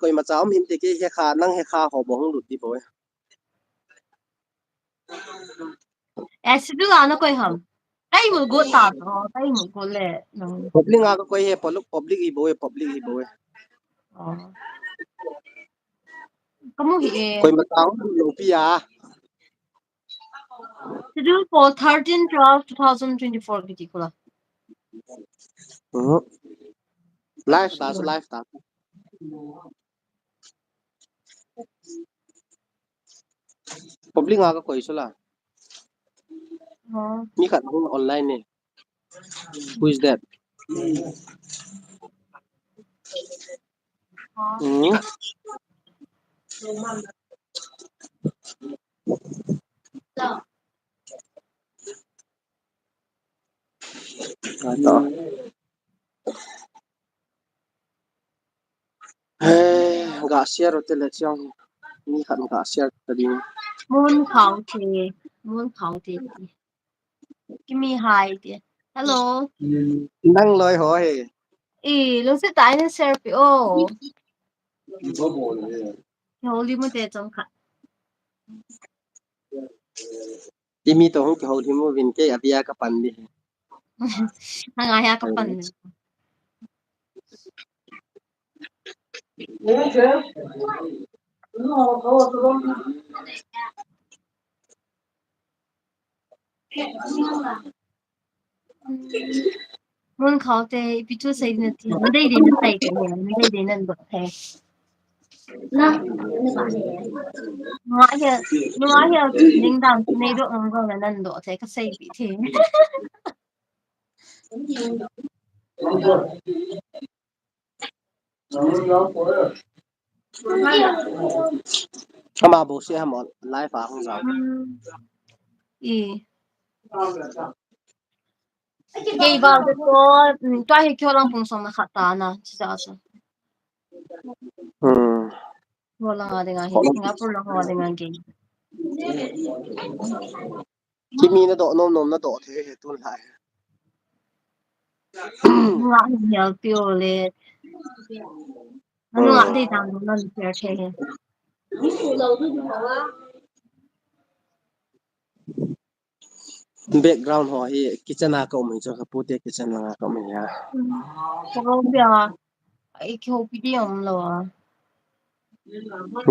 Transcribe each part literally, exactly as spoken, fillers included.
koimacha um hinte, kei hekha, nang hekha ho bou hung lut di bou e. Eh, schedule a na koi ham? Kai mul go ta to, kai mul go le, nang. Public a ka koi he, public, public hi bou e, public hi bou e. Oh. Kamu hi e. Koimacha um lut lou pi a. Schedule for thirteen twelve two thousand twenty-four kiti kula. Mhm. Live ta, so live ta. Public a ka koi sula. Oh. Mi khat online ne. Who is that? Hmm? Ano? He, ga share u te le chiang. Mi khat ga share ta ding. Mun khau te, mun khau te. Kimi hai te. Hello. Nang loi ho he. Eh, lungset tah in share peh o. Holy mo te chong kha. Imi to hung kihoulim uvin, kei abia ka pan di. Hanga hia ka pan. Mun khau te, ipi thu sei na ti. Nadei dei na sei ka he, nadei dei nan dot the. Nunga hi, nunga hi, ding dang, nei dot nung dong nan dot the, ka sei pi the. Ama bou se ham live a hung jao. Hmm. I. Kei val te ko, mm, tua hi kyo lang pung som na khat ta na, chi sa sa. Hmm. Ko lang a ding a hi, Singapore lang a ding a kei. Kimi na doh nom nom na doh the he tun lai. Nga hi help you le. Anu nga dei dang nom na share the he. Background ho hi kitchen a ka um hi chu, ka pute kitchen langa ka um hi a. Ko bia ai kho pi di um lo a.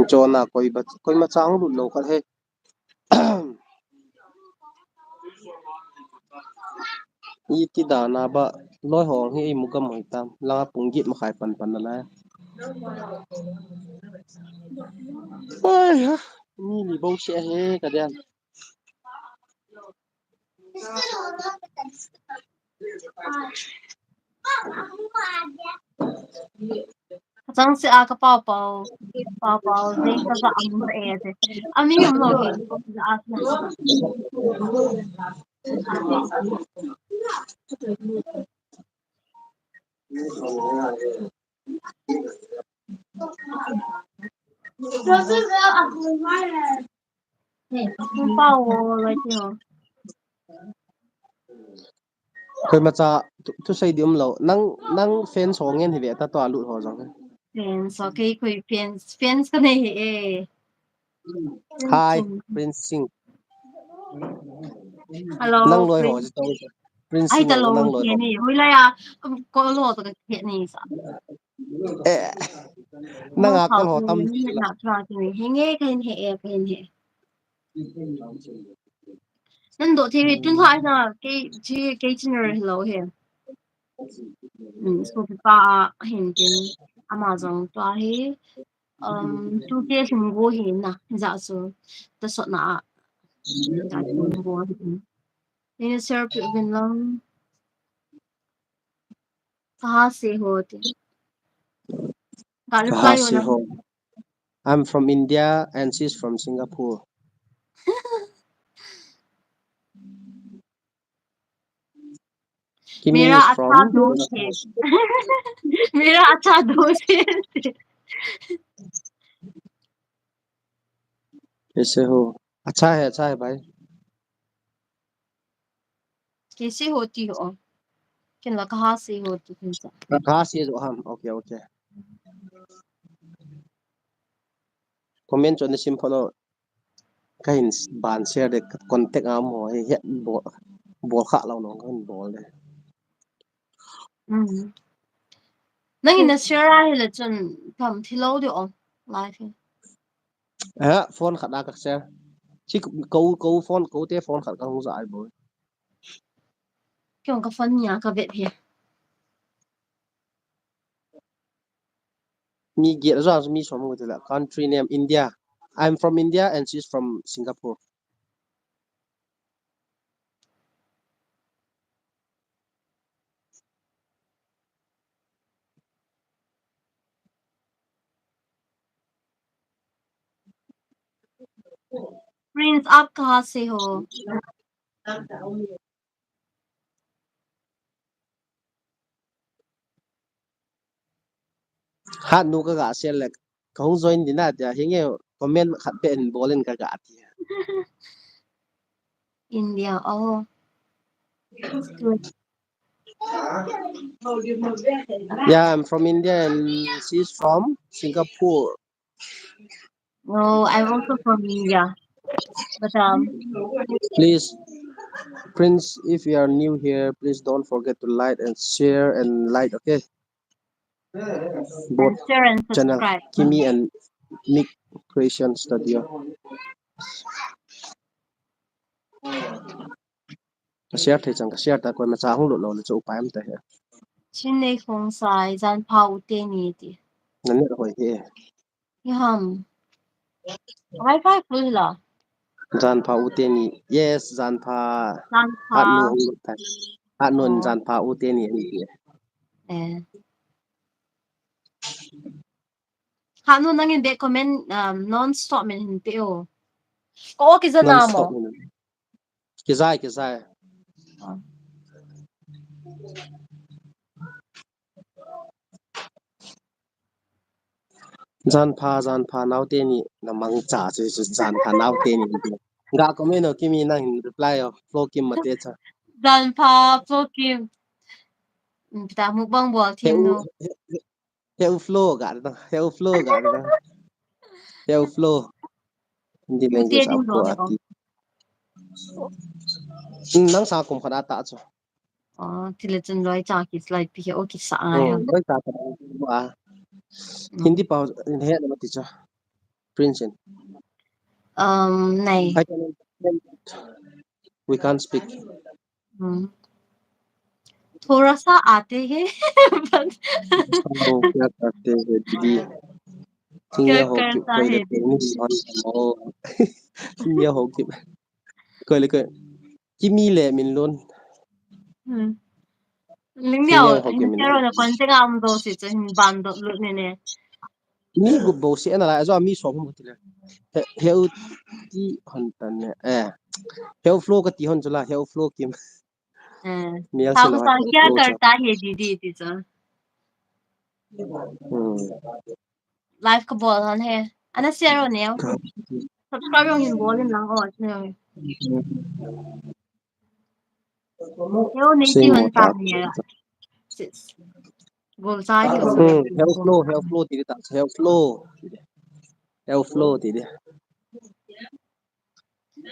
Chona koi ba, koimacha hung lut lou khat he. Iti dan a ba loi hong hi imu gam hoi tam. Langa pung get makhai pan pan na lai. Ai ha. Ni ni bou se he ka dian. Chang se a ka pau pau, pau pau, ding ka sa am sa e te. Ami um lo ke, ko sa a sa. Pau o, lai ti o. Koimacha thu, thusei di um lo. Nang, nang fans ho ngen hi ve ta, tua lut ho jong. Fans, okay, koi fans, fans ka nei hi e. Hi, Prince Singh. Hello, nang loi ho Prince. Prince Singh ta lo, nang loi ho. Ni, hoilai a, um, ko lo to ka ni sa. Eh, nang a ko lo tam ni na tra ni. Henge ka hin he e, ka hin he. Nan do thei ve tun hai na, kei, chi, kei channel hello he. Mm, so pa hin tin ama jong tua hi, um, tu ke hin go hi na, ja so, ta so na a. Ja so go hi. Ni share pi vin lang. Kaha se ho ti. Ka reply ho na. I'm from India and she's from Singapore. Kimi is from? मेरा अच्छा दोस्त है। मेरा अच्छा दोस्त है। कैसे हो? अच्छा है, अच्छा है भाई। कैसे होती हो? Ken la kaha se ho ti ken sa. Kaha se ho ham. Okay, okay. Comment chu na sim phoh lou. Kahin ban share de, contact a um ho hi het bol, bol kha lou nong kahin bol de. Mm. Nangin na share a hile chun tam thi lou di ong live hi. Ha, phone khat a ka share. Chi ko, ko phone, ko te phone khat ka hung ja ai bol. Kei jong ka phone nia ka vet hi. Mi get a jong mi som ko ti la. Country name India. I'm from India and she's from Singapore. Prince, आप कहाँ से हो? Hatnu ka ga share le, ka hung join ding a tia, hinge comment khat beh in bol in ka ga tia. India, oh. That's good. Yeah, I'm from India and she's from Singapore. No, I'm also from India. But, um, please, Prince, if you are new here, please don't forget to like and share and like, okay? Both and share and channel, subscribe. Kimi and Nick Creation Studio. Ka share thei chang, ka share ta, koima cha hung lut lou le chu upai um ta he. Chinnei Khongsai, jan pha u teni ti. Na net hoi he. Ni ham. Wi-Fi full la. Jan pha u teni. Yes, jan pha. Jan pha. Hatnu hung lut ta. Hatnu, oh, jan pha u teni ani ti. Eh. Hatnu nangin beh comment, um, non stop min hin pe o. Ko kija na mo. Non stop min. Kijai, kijai. Ah. Jan pha, jan pha, nao teni, na mangcha chu, chu jan pha, nao teni. Ga comment o, Kimi nang hin reply o, Flo Kim mate cha. Jan pha, Flo Kim. Hmm, pita mukbang bol thim nu. He u, he, he, Heu Flo ga da, Heu Flo ga da. Heu Flo. Hindi language ding of dong course he ati. Hmm, nang sa kum khat a ta chu. Oh, tile chun loi cha ki slide pi he o ki sa ngai. Hmm, loi cha ta ba. Hmm. Hindi pa he na ma ti cha. Prince in. Um, nahi. I can, we can't speak. Hmm. थोड़ा सा आते हैं, but वो क्या करते हैं दीदी? क्या करता है दीदी? Kimi le min lun. Hmm. Ling neo, hin kero na kon te ga um do si chu hin ban do lut ne ne. Mi gup bou se na la, ajo mi som hung ti le. He, heu ti hon tan ne. Eh. Heu Flo kati hon chu la, Heu Flo Kim. Eh. Mial se lo. क्या करता है दीदी ti chu. Hmm. Live ka bol hon he. Ana share o neo. Subscribe jong hin bol in lang o, share. Heu nei ti hon tan ne. Sis. Gol sa hi. Hmm, Heu Flo, Heu Flo ti ta, Heu Flo. Heu Flo ti de.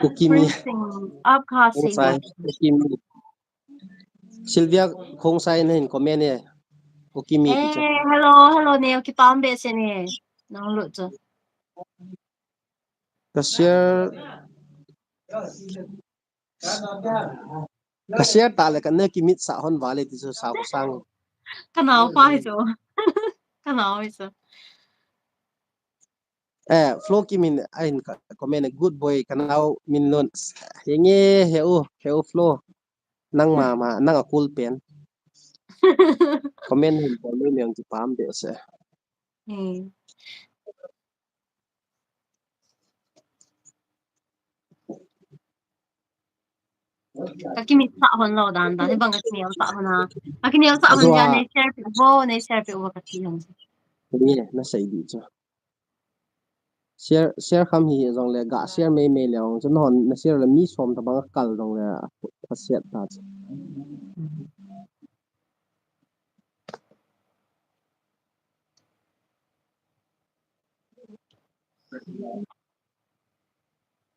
Ukimi. Prince Singh, aap kahan se ho? Ukimi. Sylvia Khongsai na hin comment e. Ukimi ti chu. Eh, hello, hello ne, kipah behseh ne. Nang lut chu. Ka share Ka share ta le ka na kimit sah hon vale ti chu sa ko sang. Ka nao pa hi chu. Ka nao hi chu. Eh, Flo Kim in a hin ka comment, good boy, ka nao min lun. Henge, heu, heu Flo. Nang mama, nang a cool pen. Comment hin bol mai leng kipah behseh. Hmm. Ka kimit sah hon lou dan dan, hibang ka kinel sah hon a. Ka kinel sah hon dia, nei share peh vo, nei share peh vo ka ti hon. Ni na sei di chu. Share, share kham hi jong le, ga share mai mai le jong chu, na hon na share le mi som tabang kal jong le, a, a set ta chu.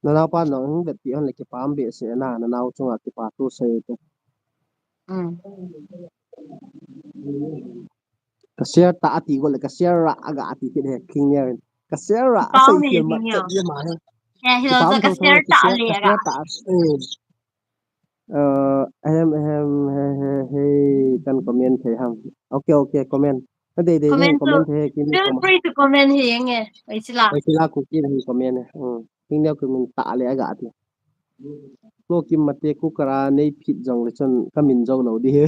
Nanaopa nang hung vet ti hon le kipah behseh na, nanao chunga kipa thu sei te. Mm. Ka share ta ati go le ka share ra aga ati kit he King Neo in. Ka share ra sei kit ma chat ye ma he. Ya, hi lo ka share ta le aga. Uh, ahem, ahem, he, he, he, kan comment thei ham. Okay, okay, comment. Ka dei dei comment thei, comment thei, King Neo. Feel free to comment hi nge. Oi sila. Oi sila ku ki hi comment. Hmm. King Neo comment ta le aga ati. Lo kim mate ku kara nei phit jong le chun ka min jo lo di he.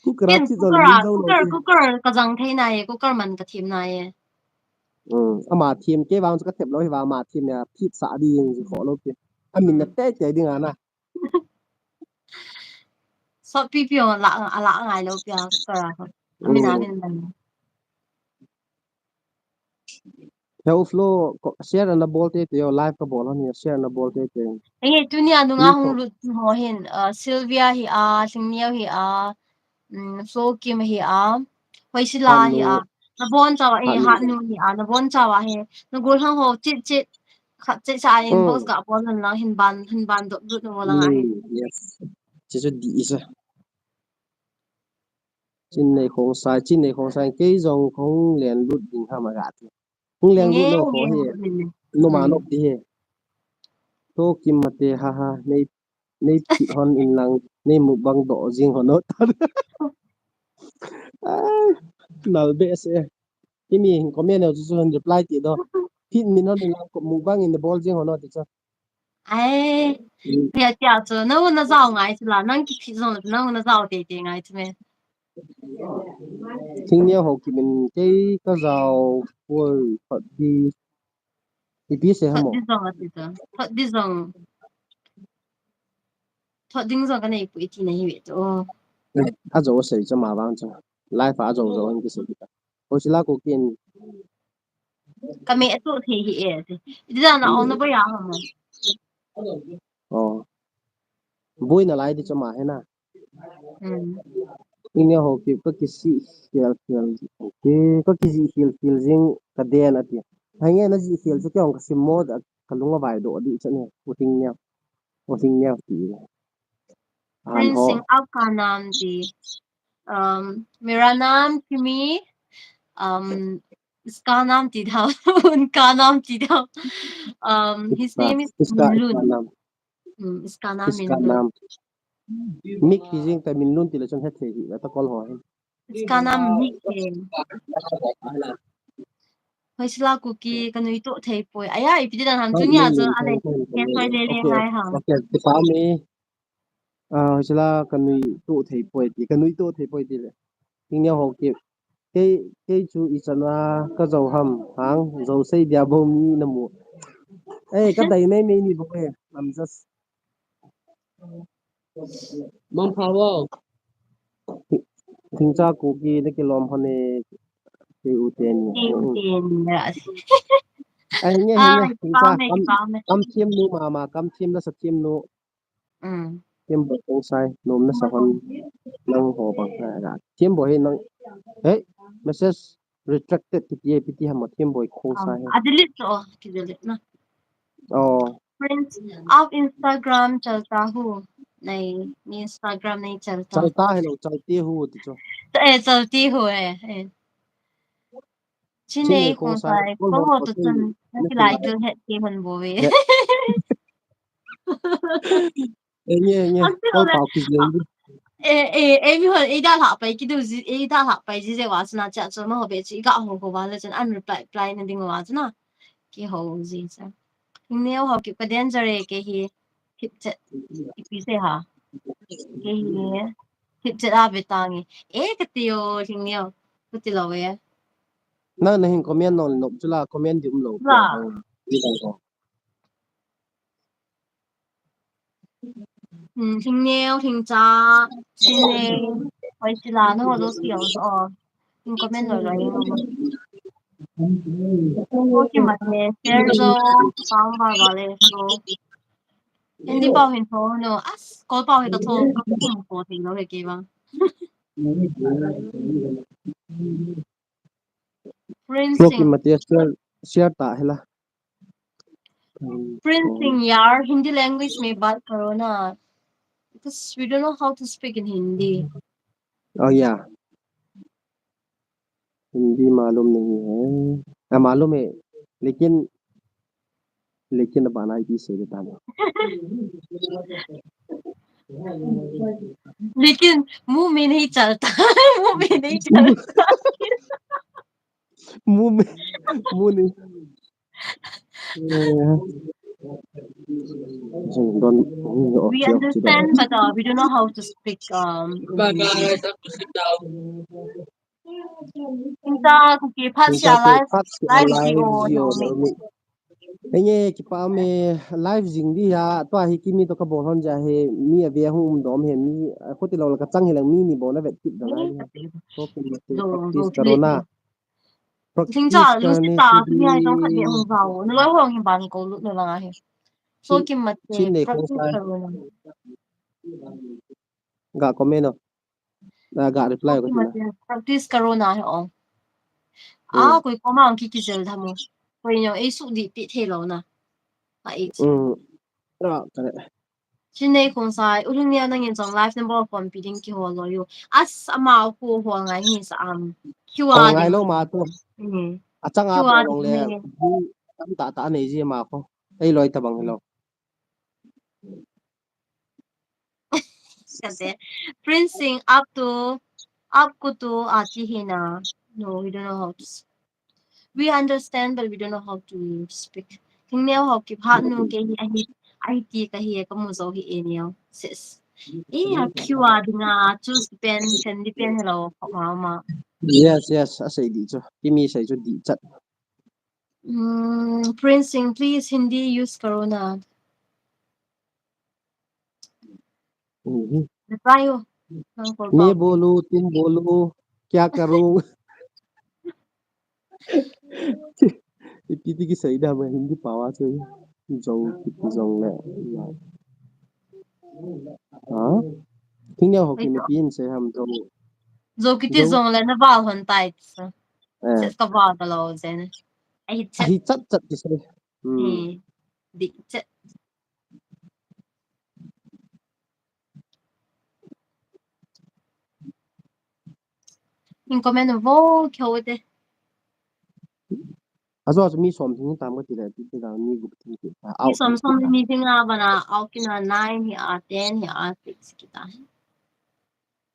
Cooker a thi jong min jo lo. Cooker, cooker ka jang thei nai, cooker man ka thim nai. Um, ama thim kei vang chu ka thep lo hi vang ama thim ya phit sa di jing kho lo pi. Amin na tei tei ding ana. Sot pi pi ong la, ala ngai lo pi a cooker a. Amin amin man. He u Flo, share ana bol tei tei o, live ka bol hon hi, share ana bol tei tei. He, tunia nunga hung lut ho hin, uh, Sylvia hi a, Lhingneo hi a, um, Flo Kim hi a, Hoisila hi a, nabon chawa hi, Hatnu hi a, nabon chawa hi, nagol hang ho, chit chit, khat chit cha inbox ga bol hon lang, hin ban, hin ban dot lut ho lang a hi. Yes. Chichu di isa. Chinnei Khongsai, Chinnei Khongsai, kei jong kong len lut ding ham aga ti. Hung leng lut lo ko hi. Noma nok ti hi. To kim mate ha ha, nei, nei phit hon in lang, nei mukbang doh jing hon o. Ai, nal behseh. Kimi hin comment neo chu chu hon reply ti do. Phit min hon in lang ko mukbang in bol jing hon o ti chu. Ai, tia tia chu, nang na jao ngai chu la, nang kiphit jong, nang na jao tei tei ngai chu me. Lhingneo ho kimin kei ka jao poi, thot di. Ipi sei ham o. Thot di jong ati chu. Thot di jong. Thot ding jong ka nei pui ti na hi ve chu. A jo sei chu ma vang chu. Live a jo jo hin kisei ta. Hoisila ko kin. Ka me tu thei hi e. Di da na ong na boi a ham o. Oh. Boi na lai di chu ma he na. Lhingneo ho ki, ka kisi khel khel. Okay, ka kisi khel khel jing ka den ati. Hai nge na ji khel chu kei ong ka sim mo da ka lung a vai do di cha ne. U Lhingneo. U Lhingneo ti. Prince Singh, आपका नाम जी. Um, मेरा नाम किमी. Um, इसका नाम तिधाव. उनका नाम तिधाव. Um, his name is Minlun. Hmm, इसका नाम Minlun. Mik hi jing ta Minlun ti le chun he thei hi ta kol ho hi. इसका नाम मिक है. Hoisila Kuki, ka nui to thei poi. Aya, ipi ti dan ham chu nia chu, ale, ke soi le le ngai ham. Okay, ti pa mi. Ah, hoisila ka nui to thei poi ti, ka nui to thei poi ti le. Lhingneo ho ki. Kei, kei chu ichan a ka jo ham, hang, jo sei dia bou mi na mu. Eh, ka dai mei mei ni bou e. I'm just Mangpha o. Thingcha Kuki na kilom hon e, kei u teni. Kei u teni. Ai, nge, nge, Thingcha, kam, kam thiem nu mama, kam thiem na sa thiem nu. Thiem boi kong sai, nom na sa hon, nang ho bang ha ra. Thiem boi he nang, hey, message retracted kiti e, piti ham thiem boi kong sai. A delete to, ki delete na. Oh. Friends, आप Instagram चलता हूँ? नहीं, नहीं Instagram नहीं चलता. चलता है लो, चलती हूँ, तो जो. Eh, चलती हूँ, eh, eh. Chinei Khongsai, ko ho to chun, na kilai dun het ke hon bo ve. Eh, nge, nge, ko pau ki jeng. Eh, eh, eh, mi hon, eh, da lhah pai, ki du ji, eh, da lhah pai ji je wa, chuna cha, chun ma ho be chi, ga ho ho wa, le chun, an reply, reply na ding wa, chuna. Ki ho ji cha. Neo ho ki pa danger e ke hi. Hip chet. Ipi se ha. Ke hi. Hip chet a be tang e. E ka ti o, Lhingneo. Ka ti lo e. Na, na hin comment non nop chu la, comment di um lo. La. Di bang ko. Hmm, Lhingneo, Lhingcha, Chinei, Hoisila, na ho lo si o so. Hin comment loi loi. Ko ki mate, share jo, pang ba ba le, so. Hindi pau hin tho, no. As, ko pau hin ka tho, ka kum ko thei lo he ke bang. Prince Singh. Share, share ta hela. Prince Singh, yaar, Hindi language mein baat karo na. Because we don't know how to speak in Hindi. Oh, yeah. Hindi मालूम नहीं है। हाँ, मालूम है, लेकिन, लेकिन अब आना ही सही रहता है। लेकिन मुंह में नहीं चलता। मुंह में नहीं चलता। मुंह में, मुंह नहीं। We understand, but, uh, we don't know how to speak, um, in Hindi. Inta, kuki phat sia live, live video no mi. Enge, kipa me live jing di ha, tua hi kimi to kabol hon ja he, mi ave hung um dom he, mi, khuti lo la kachang hi lang mi ni bol na vet kit da lai. So, practice karo na. Thingcha, Lucy ta, kini ai tong khat ni hung vao. Na loi hong hi ban ko lut na lang ahi. So, kim mat te, practice karo na. Ga comment no. Na ga reply ko. Practice karo na he ong. Ah, koi koma ong kiki jel dhamo. Koi nyo, ei su di pi the lo na. Ha, ei. Mm. Ah, correct. Chinei Khongsai, ulung nia nangin jong live number phone pi ding kihol lo yo. As ama ko hol ngai hi sa am. Q R ngai lo ma to. Mm. Achang a Q R long le. Tam ta ta nei ji ma ko. Ei loi ta bang lo. Kate, Prince Singh, up to, up ko to ati hi na. No, we don't know how to s-, we understand, but we don't know how to speak. Thingneo ho kiphat nu ke hi ahi, ahi ti ka hi ka mu zo hi e neo. Sis. E a Q R dinga, choose pen, send di pen hello, mama. Yes, yes, a sei di chu. Kimi sei chu di chat. Mm, Prince Singh, please Hindi use karo na. Mhm. Reply ho. मैं बोलूं, तुम बोलो, क्या करूं? Iti ti kisei da ma Hindi pawa che. Jong kiti jong le. Ha? Thingneo ho kiti pi in sei ham jong. Jong kiti jong le na val hon tai. Eh. Se ka val ta lo jen. Ahi chat. Ahi chat chat kisei. Hmm. Di chat. In comment vo kyo te. Ajo mi som thing tam ka ti le ti ti da mi gup thing ti. Mi som som ni thing a bana au kina nine hi a ten hi a six kita.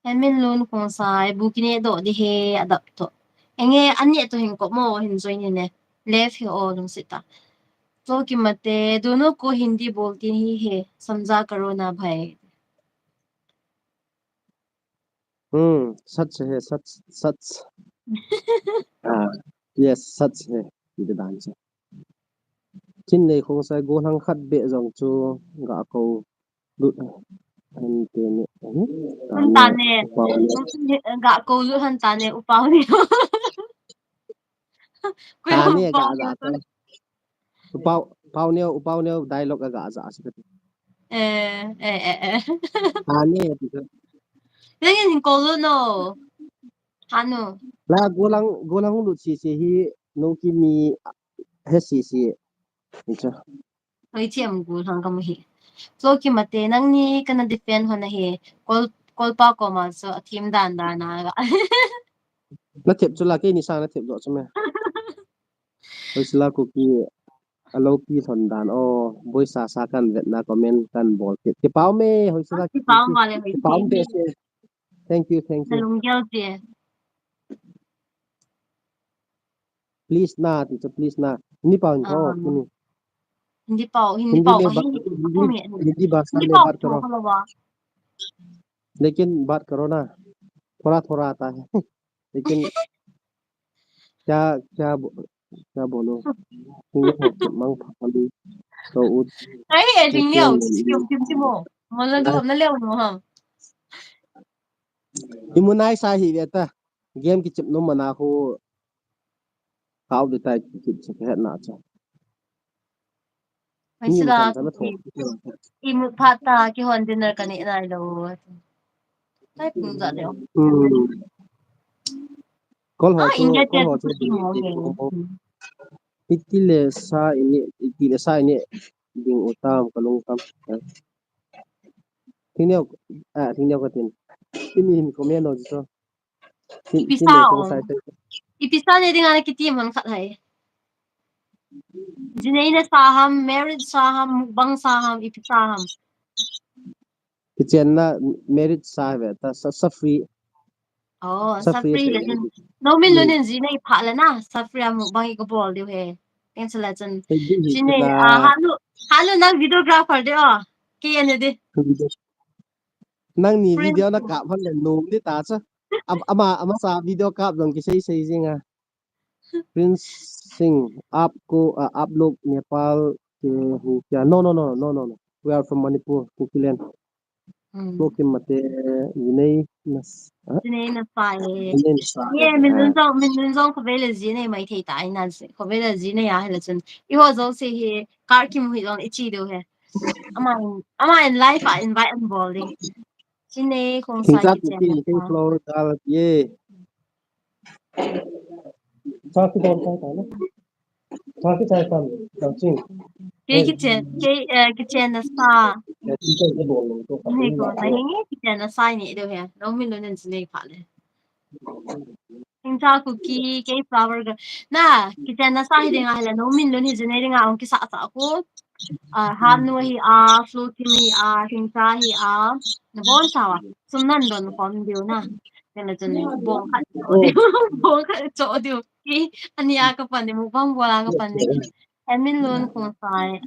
Hemin Lun Khongsai, bu kine do di he adap to. Enge ani to hin ko mo hin join ni ne. Left hi o lung sita. To ki mate, dono ko Hindi bolti hi he, samjha karo na bhai. Hmm, sach hai, sach, sach. Ah, yes, sach hai. Iti dan se. Chin nei Khongsai, gollhang khat beh jong chu ga ko lut han te ne. Han ta ne. Ga ko lut han ta ne, upau ni. Ta ne ga ja ta. Upau, upau neo, upau neo dialogue aga ja si kati. Eh, eh, eh, eh. Ta ne ti ka. Nangin hin ko lut no. Hanu. La gollhang, gollhang lut sisi hi no ki mi he sisi. Ni cha. Hoi thiam gollhang ka mu hi. So ki mate nangni kana defend hon ahi. Kol, kolpa koma so a thim dan dan a. Na thep chu la keini sang na thep jo chu me. Hoi sila ko ki a lo pi thon dan o. Boi sa sa kan vet na comment kan bol kit. Kipau me hoi sila ki. Kipau ma le hoi. Kipau be se. Thank you, thank you. Nalung gel je. Please na, teacher, please na. Hindi pao ko, ah, kini. Hindi pao, Hindi pao, Hindi, Hindi, Hindi bhasha mein baat karo. Lekin baat karo na. Thoda thoda aata hai. Lekin kya, kya bo-, kya bolu? Hindi ho, mang phali. To ut. Ai, eh, Hindi ho, kim, kim, kim mo. Mala do, na leo mo ha. Imunai sa hi beta. Game kichep nom mana ho. Kau de tai kichep se het na cha. Mai sila ki, imu phat ta kihon dinner kane nai lo. Tai pung ja leo. Hmm. Hol ho chu, India hol ho chu ding, ding, ding, ding. Iti le sa ini, iti le sa ini ding utam kalung tam. Thing neo, ah, thing neo katin. Ini hin comment no chu. Ipi sa o. Ipi sa le ding ana kiti man khat hai. Jinei na sa ham, marriage sa ham, mukbang sa ham, ipi sa ham. Kichenna marriage sa ve ta sa, sa free. Oh, sa free le. No min lo nin jinei pha le na, sa free a mukbang i ko bol diu he. Thanks a lot. Jinei, ah, hanu, hanu nang videographer de o. Ki ene de. Nang ni video na kap han le nom ni ta cha. Ama, ama sa video kap jong kisei sei jing a. Prince Singh, aapko, uh, aap log Nepal ke ho kya? No, no, no, no, no, no. We are from Manipur, Kukiland. Hmm. Log Kim Mate, Jinei Nas-, huh? Jinei Nasai. Jinei Nasai. Ye, min lun jong, min lun jong khovei le jinei mai thei ta, ai nan se. Khovei le jinei a, hela chun. I ho jong se hi, kar kim hui jong, i chi do he. Ama in, ama in live a invite an bol ding. Jinei Khongsai Kichen Nasa. Flower Girl, ye. Sa kidon kai ta na. Sa kichai tam, Ching. Kei kichen, kei, eh, Kichen Nasa. Nei ko, na hinge Kichen Nasa ni do he. No min lo nen nei pha le. Hingcha Kuki, kei Flower Girl. Na, Kichen Nasa hi ding a hela, no min lo ni jinei ding a ong kisa sa ko. Ah, Hanu hi a, Flo Kim hi a, Hingcha hi a, na bon sa wa. Sum nan don khom diu na. Kena chun bong khat cho diu. Bong khat cho diu. Ki, ani a ka pan ni, mukbang bol a ka pan ni. Admin Lun Khongsai.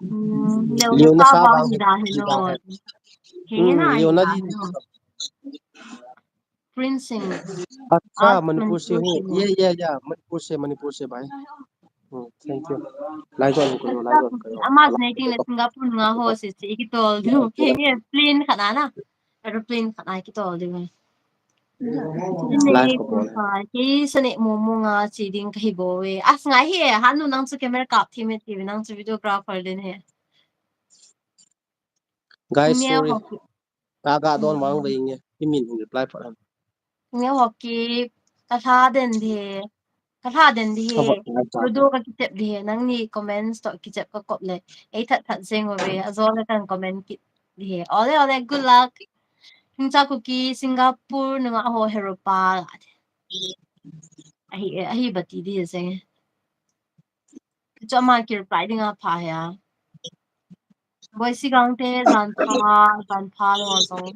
Hmm, Leo Leo na sa sa bang bang hi da hi hi da no. Hi. Kei na hi da hi no. Prince Singh. अच्छा, आज Manipur से हूँ। ये, ये, ये, मणिपुर से, मणिपुर से भाई। हम्म, thank you। Live on करो, live on करो। Ama nei ting le Singapore nga ho se se kitol diu. Kei plane khat na na. Aeroplane khat na kitol diu. Live ko bol. Kei sane mo mo nga chi ding kahi bo we. As ngai hi, hanu nang chu camera kap thi me ti nang chu videographer den he. Guys, sorry. Ka ga don vang ve nge. Kimin hin reply pha. Nge hoki ka tha den de. Ka tha den de. Ludo ka kichep de. Nang ni comments to kichep ka kop le. Ei that that jeng ve. Ajo le kan comment kit de. Ole ole, good luck. Hingcha Kuki Singapore nunga ho hero pa. Ahi ahi bati de jeng. Chu ama ki reply ding a pha he a. Boisi Gangte, jan pha, jan pha lo jong.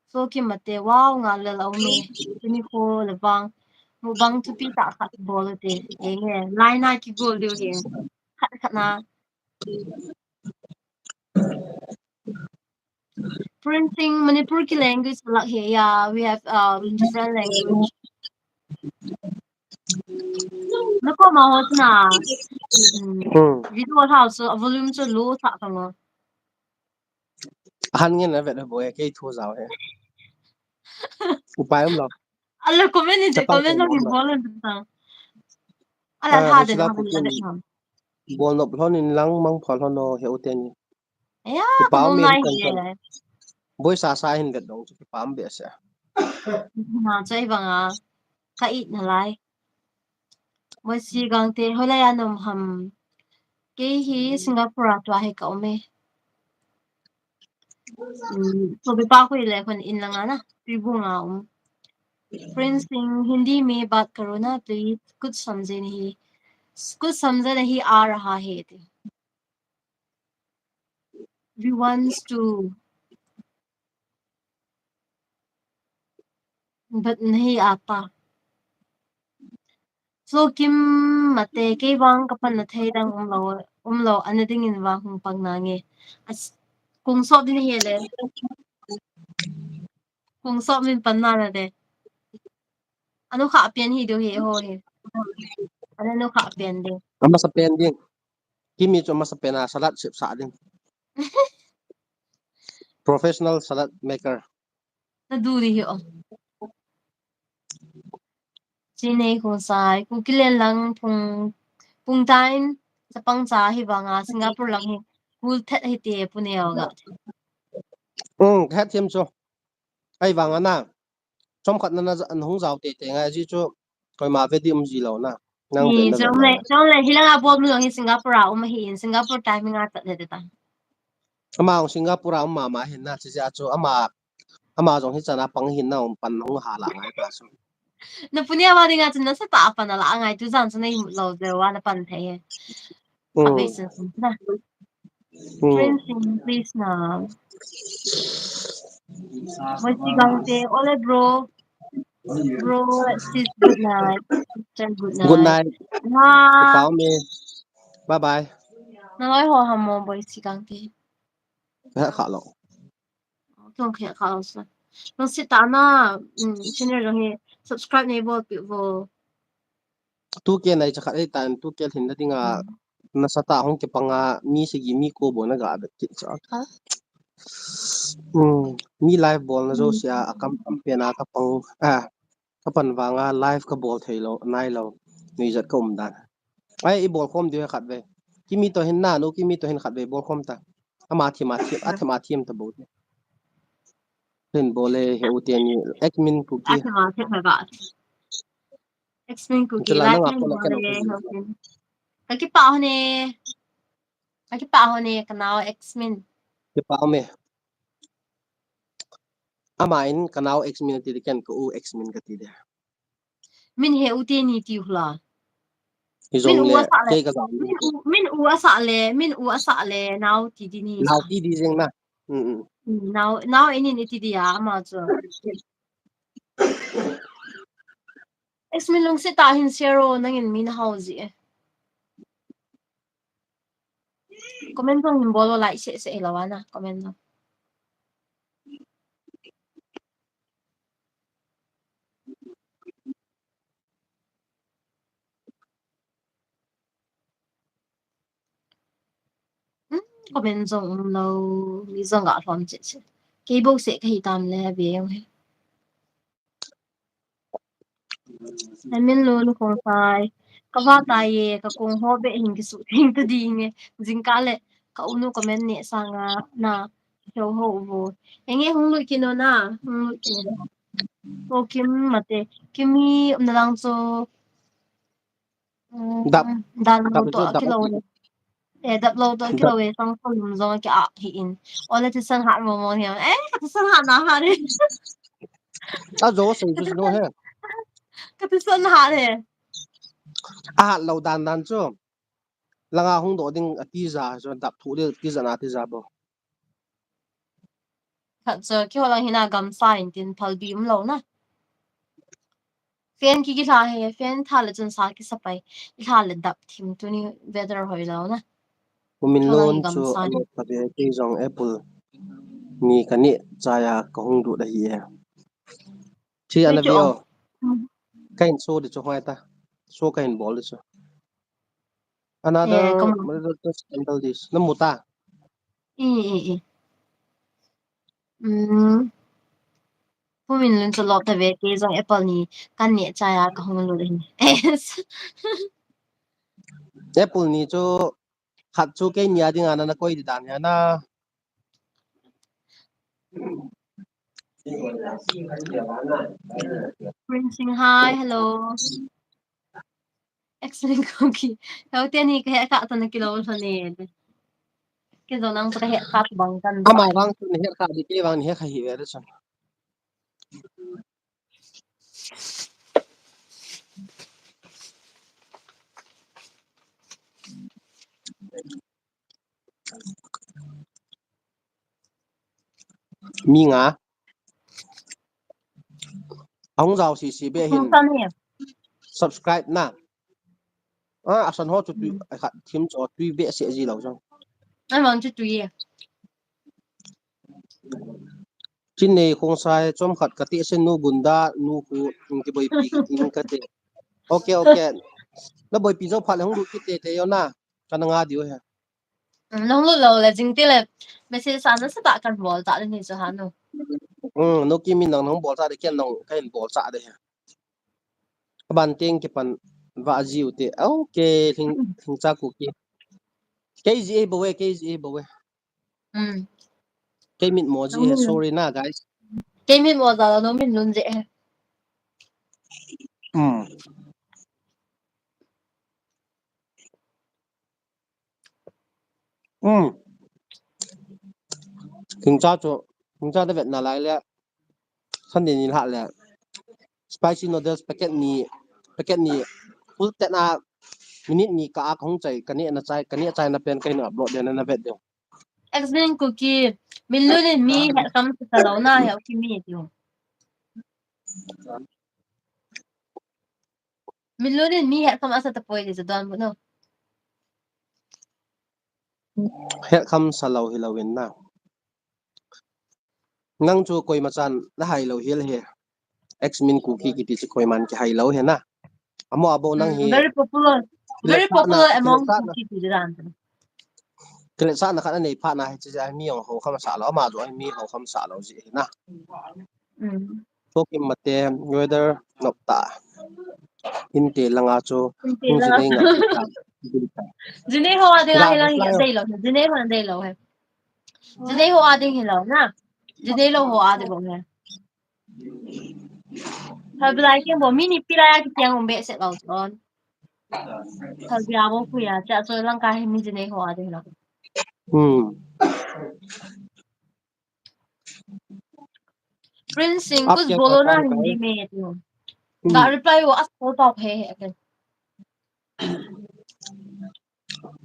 So Kim Mate, wow, nga le lo me. Tuni ko le bang. Mukbang thupi ta khat bol te. Enge, line a ki gol diu he. Khat khat na. Printing Manipur ki language lak he ya, we have, um, different language. Nako ma ho na. Hmm. Hmm. Video ha so volume chu low sa ka ngo. Han ngen na vet bo ya kei thu jao he. Upai um lo. Ala comment ni je, comment lo ni bol ta. Ala ha de na bol de. Bol nop lhon in lang mang pha lhon o he u te ni. Aya, kipa um nai kan he. Boi sa sa hin vet dong chu kipa um be se. Na chai banga ka it na lai. Boisi Gangte, hoilai a na um ham? Kei hi Singapore a tua hi ka um e. Hmm, so be pa ko ile kon in langa na. Pi bu nga um. Prince Singh, Hindi mein baat karo na, please. Kuch samjhe nahi. Kuch samjha nahi aa raha hai. He wants to, but nahi aata. So Kim Mate, kei vang ka panna thei dang um lo, um lo, ana ding in vang hung pang nange. As, kung sop din hi le. Kung sop min panna na de. Anu kha pen hi do hi ho hi. Anu kha pen de. Ama sa pen ding. Kimi chu masa pen a salad sep sa ding. Professional salad maker. Na du di hi o. Chinei Khongsai, Kukiland lang pung, pung time, sa pang cha hi vanga, Singapore lang hi, kul thet hi te pu neo ga. Hmm, ka het thiam chu. Ai vanga na. Chomkhat na, na, na hung jao teitei ngai ji chu, koima ve di um ji lou na. Nang ve na ve lou. Chong le, chong le, hilanga bol mi lou hi Singapore a um ahi in, Singapore timing a chat le ta. Ama hung Singapore a um mama hin na, chi a chu ama, ama jong hi chana pang hin na um pan hung ha la ngai ta su. Na puni ama dinga chu nasatah a pan a la ngai tu jan chu nei lou jeh a na pan thei he. Mm. Abei sun sun na. Mm. Friend sing, please na. Boisi Gangte, ole bro. Bro, sis, good night. Sister, good night. Good night. Bye. Bye bye. Na loi ho ham mo, Boisi Gangte. He kha lo. Kong khe kha lo sa. Nang si ta na, mm, channel jong hi subscribe nei bol pi vo. Tu ke nai cha khat ei tan, tu ke hin na dinga, mm, nasatah hung kipang a, mi sagi mi ko bol na ga bet kit cha. Ha? Mm, mi live bol na jo sia, a kam kam pe na ka pang, a, ka pan vanga live ka bol thei lo, nai lo, nuijat ka um dan. Ai, i bol khom diu khat ve. Kimi to hin na, nu Kimi to hin khat ve, bol khom ta. Ama thim, a thim, a thim, a thim ta bol. Hin bol le, he u te ni, admin Kuki. A thim, a thim, a thim. Exmin Kuki, like hin bol le, Exmin. Ka kipah hon e. Ka kipah hon e, ka nao Exmin. Kipah hon e. Ama in ka nao Exmin ati de ken ka u Exmin ka ti de. Min he u te ni ti hula. Min u asa le. Min u, min u asa le, min u asa le, nao ti di ni. Nao ti di jeng na. Mm, mm. Mm, nao, nao ini ni ti di a, ama chu. Exmin lungset tah hin share o, nangin min hao ji e. Comment jong hin bol o, like seh seh lo ana, comment jong. Hmm, comment jong um lo, mi jong ga lhom cheh cheh. Kei bou seh kahi tam le ve jong he. Amin lo, nu Khongsai. Ka va ta ye, ka kong ho be hin kisu thing ta ding e. Jingkah le, ka u nu comment ne sanga na, heo ho vo. Enge hung lut kit no na, hung lut kit no. O Kim mate, Kim hi umna lang chu. Dap. Dan lo to kilo e. Eh, dap lo to kilo e, sang sang lum jong ki a hi in. Ole ti san hat mo mo hi. Eh, ka ti san hat na ha re. A jo sei tu no he. Ka ti san hat he. A hat lo dan dan chu. Langa hung do ding a ti ja, jo dap thu ding ti ja na ti ja bo. Khat chu kihol ang hina gamsa in tin phalbi um lo na. Fan ki, ki lha he, fan tha le chun sa kisa pai. I lha le dap thim tuni weather hoi lo na. Umin lon chu a lot kha ve, kei jong apple ni ka neh chai a ka hung lut ahi e. Chi ana ve o. Ka hin show di chu hoi ta. Show ka hin bol di chu. Another, eh, come on. Another just handle this. Na mu ta? Eh, eh, eh. Mm. Pu Min Lun chu lop ta ve, kei jong apple ni ka neh chai a ka hung lut ahi. Apple ni chu khat chu kei ni a dinga na, na koi di dan hi na. Prince Singh, hi, hello. Excellent cookie. Kau te ni ka he ka ta na kilo lo ne. Ke zo nang ka he ka bang kan. Ama bang tu he ka di ke bang he ka hi ve de chang. Mi nga. Ahung jao sisi be hin. Subscribe na. Ah, asan ho chu tui, khat thim chu tui be se ji lo jong. Ai mang chu tui e. Chin nei Khongsai chomkhat ka ti se nu gunda nu khu, ki boipi ka ti. Okay, okay. Na boipi jo pha le hung lut kit te te yo na. Ka na nga diu he. Mm, nang lut lo le jing ti le message sa na sa ta kan bol ta le ni chu ha nu. Mm, nu Kimi nang nang bol ta de ken nang ka hin bol ta de he. Aban teng kipan va jiu te. Okay, hing, hing cha ku ki. Kei ji e bo we, kei ji e bo we. Mm. Kei mit mo ji he, sorry na, guys. Kei mit mo ja lo, no min nun je he. Hmm. Hmm. King cha chu, king cha da vet na lai le. Sunday ni lah le. Spicy noodles packet ni, packet ni. Full tet na minute ni ka a kong chai, ka ni na chai, ka ni chai na pen ka hin upload de na na vet de. X-Men Kuki, Minlun in mi het kam sa lo na he, okay mi tiu. Minlun in mi het kam asa tapoi di sa don bu no. Het kam sa lo hi lo in na. Nang chu koima chan na hai lo hi le he. X-Men Kuki kiti chu koiman kihai lo he na. Amo abo nang hi. Very popular. Very popular among Kuki ti dan. Kile sa na khat anei pha na hi chi mi ong ho kham sa lo, ama jo mi ho kham sa lo ji na. Tokim mate, weather nop ta. Inte langa chu. Inte langa. Jinei ho a ding a hi lang hi dei lo. Jinei ho a dei lo he. Jinei ho a ding hi lo na. Jinei lo ho a ding bong he. Thalbilai keng bo, mi ni pilai a kitiang um behseh lo chun. Thalbia bo khuia, cha chu langka hi mi jinei ho a ding lo. Hmm. Prince Singh, कुछ बोलो ना हिंदी में, tiu. Hmm. Ga reply wo, as ko tao phe he.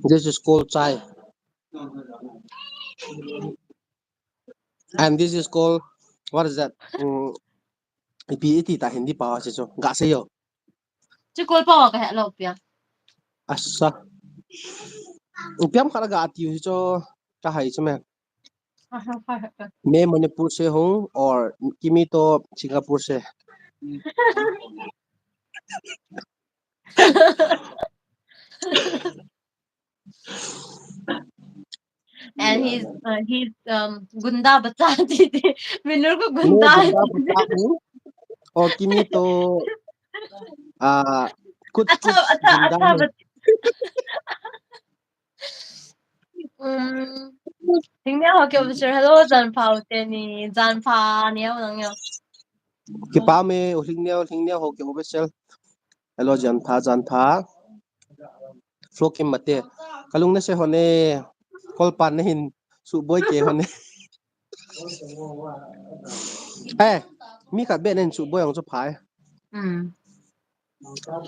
This is called chai. And this is called, what is that? Mm, ipi iti ta Hindi pa si chu. Ga sei yo. Chu kol pa ka he lo pia. Asa. Upiam khala ga tiu si chu ka hai chu me. मैं मणिपुर से हूँ और किमी तो सिंगापुर से। And he's, uh, he's, um, gunda bacha. Minlun ko gunda hai. मैं गंदा बच्चा हूँ और किमी तो, आ, कुछ, अच्छा, कुछ अच्छा, गंदा अच्छा है। बच- Um, Lhingneo Haokip official, hello, Janpha u teni, Janpha neo nang neo. Kipa me, u Lhingneo, Lhingneo Haokip official. Hello, Janpha, Janpha. Flokim mate. Kalung na se hone. Kolpan na hin. Suboi ke hone. Eh, mi khat be na hin suboi ang chu phai. Hmm.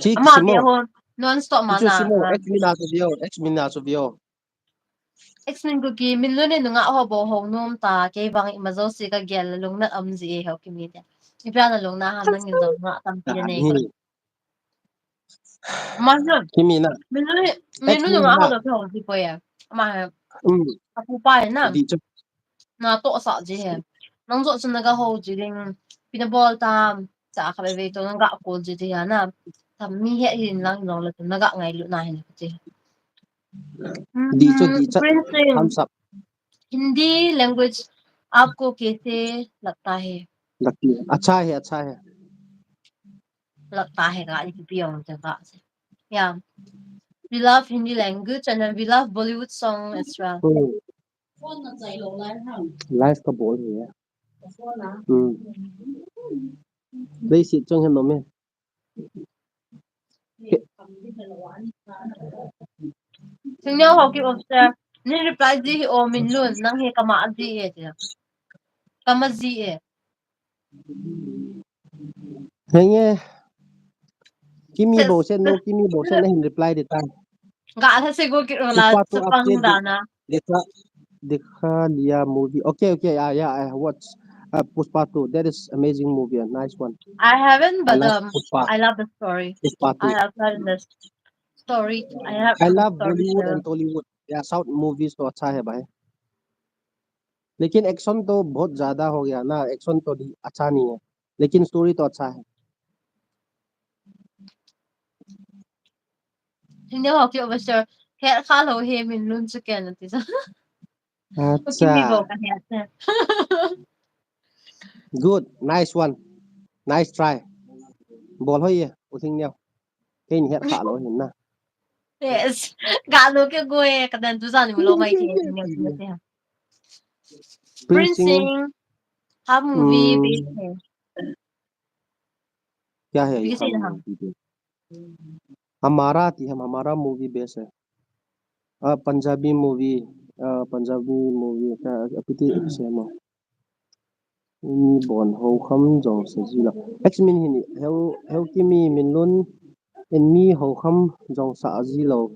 Chi ama simo. Be ho, non stop ma chu na. Simo, ah. X-Men a chu vio, X-Men a chu vio. X-Men Kuki, Minlun in nungah ho bou hou nom ta, kei vang ima jouse ka gel lungna um ji e, Haokip mi te. Ipi a na lungna ham nang in jong nungah tampi na nei. Ama hi. Kimi na. Minlun, Minlun nungah ho bou hou ji poi e. Ama hi. Mm. Apu pa hi na. Di chu. Na tohsah ji he. Nang joh chun na ga hou ji ding. Ipi na bol tam. Cha kha veve to na ga call ji ti hi na. Tam mi he hin lang long le na ga ngailut na hin ti. Di chu, di chu. Prince Singh, thumbs up. Hindi language aapko kaise lagta hai? Lagta hai. Acha hai, acha hai. Lagta hai ka, ipi pi ong cha ka. Yeah. We love Hindi language and then we love Bollywood song as well. Hmm. Live ka bol hi. Hmm. Leiset chang hen nom e. Lhingneo Haokip official, nei reply ji hi o Minlun, nang hi kama ji e tia. Kama ji e. Henge. Kimi bou sen no, Kimi bou sen na hin reply de ta. Ga la se go ki la sapang da na. Dikha, dikha liya movie. Okay, okay, yeah, yeah, I watch, uh, Pushpa two. That is amazing movie, a nice one. I haven't, but, um, I love the story. Pushpa two. I have heard the story. I have heard the story. I love Bollywood and Tollywood. Yeah, South movies to acha hai bhai. Lekin action to bahut zyada ho gaya na, action to di acha nahi hai. Lekin story to acha hai. Lhingneo Haokip official, het kha lou hi Minlun chu ken ati sa. Acha. Kimi bou ka het. Good, nice one. Nice try. Bol hoi e, u Lhingneo. Kei ni het kha lou hin na. Yes. Ga lou ke go e, ka dan tu sa ni lou mai ke. Prince Singh. Prince Singh. Ha movie base hai. क्या है ये? Movie से हम ना। Movie पे। हमारा ती हम, हमारा movie best है। Ah, Punjabi movie, ah, Punjabi movie, kya, apiti se mo. Mi bon ho kham jong sa ji lo. Ex min hin, heu, heu ki mi min lun, in mi ho kham jong sa ji lo.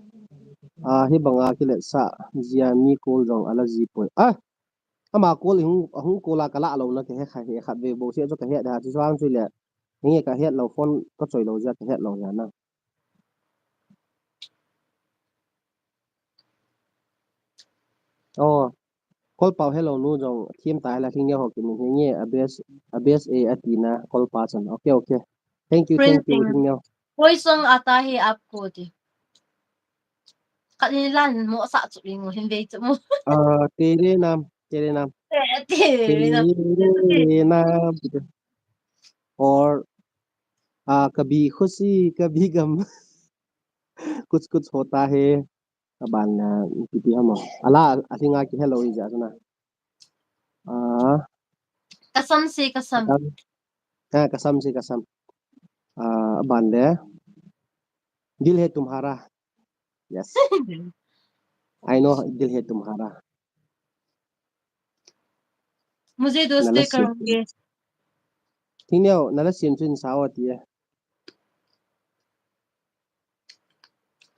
Ah, hi banga ki let sa, jia mi kol jong ala ji poi. Ah, ama kol hung, hung kol a ka la lo na ka he kha he khat ve bo se chu ka he da chu chuang chu le. Nge ka het lo phone ka choi lo jia ka het lo ya na. Oh, Kolpao hello nu jong thim ta la thing nge ho ki min he nge a best, a best e ati na Kolpa chan. Okay, okay. Thank you, thank you, Printing. Thing nge. कोई सॉन्ग आता है आपको ती. Khat ni lan mo sa chu ling hin ve chu mo. Ah, तेरे नाम, तेरे नाम. Te, te, na. तेरे नाम. और, ah, कभी खुशी, कभी गम. कुछ कुछ होता है. Aban na, ipi ti ham. Ala, a thing a ki hello hi ja na. Ah. कसम से कसम. Kasam. Ah, kasam se kasam. Ah, aban le. दिल है तुम्हारा. Yes. I know दिल है तुम्हारा. मुझे दोस्ती करोगे. Thing neo, na la sim chu hin sa o ti e.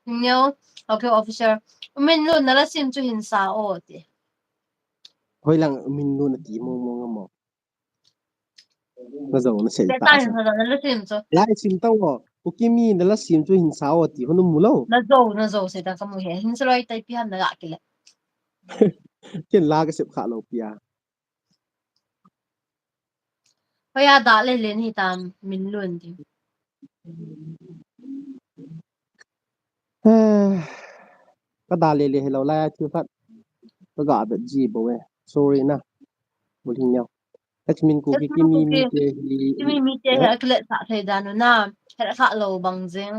Neo, okay, officer. Min lun na la sim chu hin sa o ti. Hoi lang min lun ati mo mo nga mo. Na zo na sei ta. Na la sim chu. Lai sim ta o. U Kimi na la sim chu hin sa o ti ho nu mu lo. Na zo, na zo sei ta ka mu he. Hin sa loi tai pi ham na la ki le. Ken la ka sep kha lo pia. Hoiya da le le ni tam min lun ti. Ka da le le hello lai a thil khat. Ka ga bet ji bo e. Sorry na. Bul hin neo. Ex min Kuki, Kimi mi te hi. Kimi mi te hi a kile sa thei dan u na. He kha lo bang jing.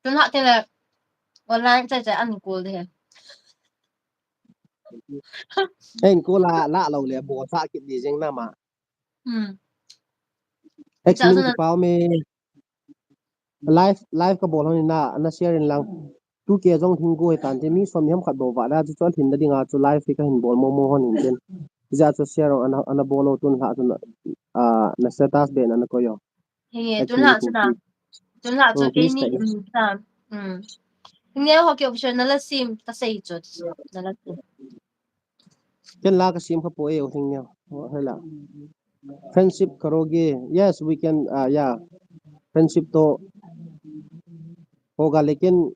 Tun ha te le online chai chai an kul de. Ei, kul la, la lo le bo sa kit di jing na ma. Hmm. Ex min ki pau me. Live, live ka bol hon na, na share in lang. Tu ke jong thing ko he tan te mi som ham khat bo va da chu chon thin da dinga chu live ka hin bol mo mo hon hin chen. Ja chu share ana, ana bol lo tun la chu na, ah, na status be na na ko yo. He, tun la chu na. Tun la chu ke ni in sa. Hmm. Nge ho ke option na la sim ta sei chu. Na la sim. Ken la ka sim kha po e, o thing neo. O, hela. Friendship karoge. Yes, we can, uh, yeah. Friendship to hoga, lekin